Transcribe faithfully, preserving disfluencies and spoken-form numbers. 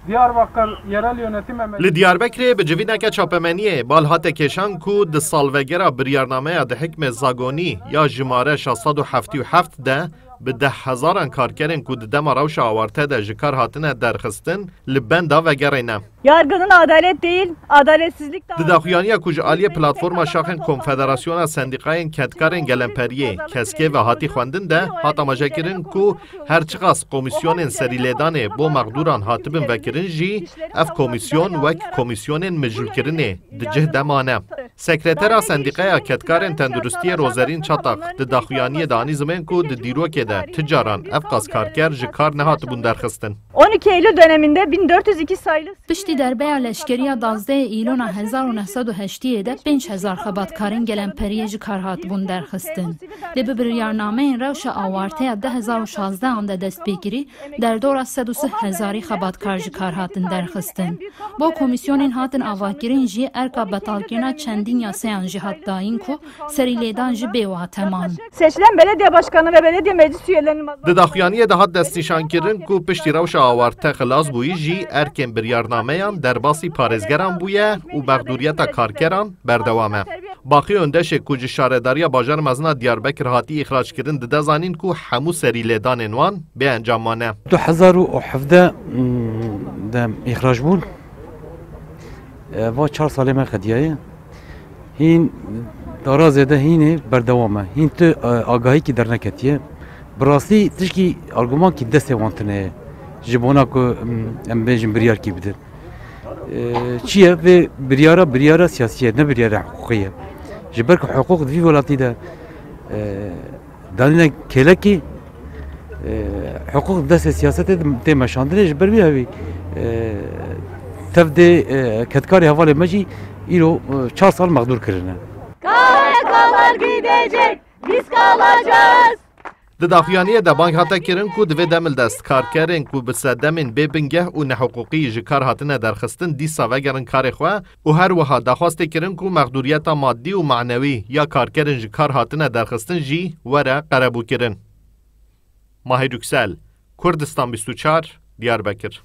Diyarbakır Yerel Yönetim Emeği Li Diyarbekirê bi civîneke çapemeniyê bal hate kêşan ku di salvegera biryarnameya di hikmê zagonî ya jimare şeş sed û heftê û heft de bi deh hezaran karkerên ku di dema rewşa awarte de ji kar hatine derxistin, li benda vegerê ne. Yargının adalet değil, adaletsizlik Di daxuyaniya ku ji aliyê Platforma Şaxên Konfederasyona Sendîqayên Kedkarên Gelemperiyê, keskê, ve hatî xwendin de, hat amajekirin ku her çiqas komîsyonên serîlêdanê bo mexdûran hatibin vekirin jî, ev komîsyon wek komîsyonên mijûlkirinê di cih de mane. Sekretera Sendîqeya Kedkarên Tenduristiyê Rozerîn Çatak di daxuyaniyê de anî zimên ku di dîrokê de ti caran ev qas karker ji kar nehatibûn derxistin. On iki Eylül döneminde bin dört yüz iki sayılı Piştî derbeya leşkeriya duwazdehê Îlona hezar û neh sed û heştiyê de pênc hezar xebatkarên gelemperiyê ji kar hatibûn derxistin. Lê bi biryarnameyên rewşa awarteya du hezar û şazdehan de dest pê kirî, derdora sed û sî hezarî xebatkar ji kar hatin derxistin. Bo komîsyonên hatin avakirin jî erka betalkirina çendîn yasayan jî hat dayîn ku serîlêdan jî bê wate man. Seçilen belediye başkanı ve belediye meclis üyelerinin Di daxuyaniyê de hat destnîşankirin ku piştî rewşa awarte xilas bûyî jî erkên biryarnameyan derbasî parêzgeran bûye û mexdûriyeta karkeran berdewam e. Baqî Öndeşê ku ji Şaredariya Bajar Mezin a Diyarbekir hatî îxrackirin dide zanîn ku hemû serîlêdanên wan bê encam mane. Du hezar û hevdeh, mm, de îxrac bûn. E, va çar salê me qediyaye. Hîn dara zêde hînê berdewam e. Hîn tu, e, agahîkî derneketiye. Bi rastî tişkî argumankî destê wan tune ye. Ji bona ku, mm, em bêjin biryarkî bidin. E, çi ye? Vê biryara, biryara siyasî ye, ne biryara hiqûqî ye. Ji ber ku hiqûq di vî welatî de, e, danîne kêlekî, e, hiqûq di destê siyasetê de tê meşandinê, ji ber vî hevî, e, tev dê, e, kedkarê hevalê me jî îro, e, çar sal mexdûr kirine. K Y K'lar gidecek, biz kalacağız. Di daxuyaniyê de bang hate kirin ku divê demildest karkerên ku bi sedemên bê bingeh û nehiqûqî ji kar hatine derxistin dîsa vegerin karê xwe û her wiha daxwaz tê kirin ku mexdûriyeta madî û manewî ya karkerên ji kar hatine derxistin jî were qerebûkirin. Mahir Yüksel, Kurdistan bîst û çar, Diyarbekir.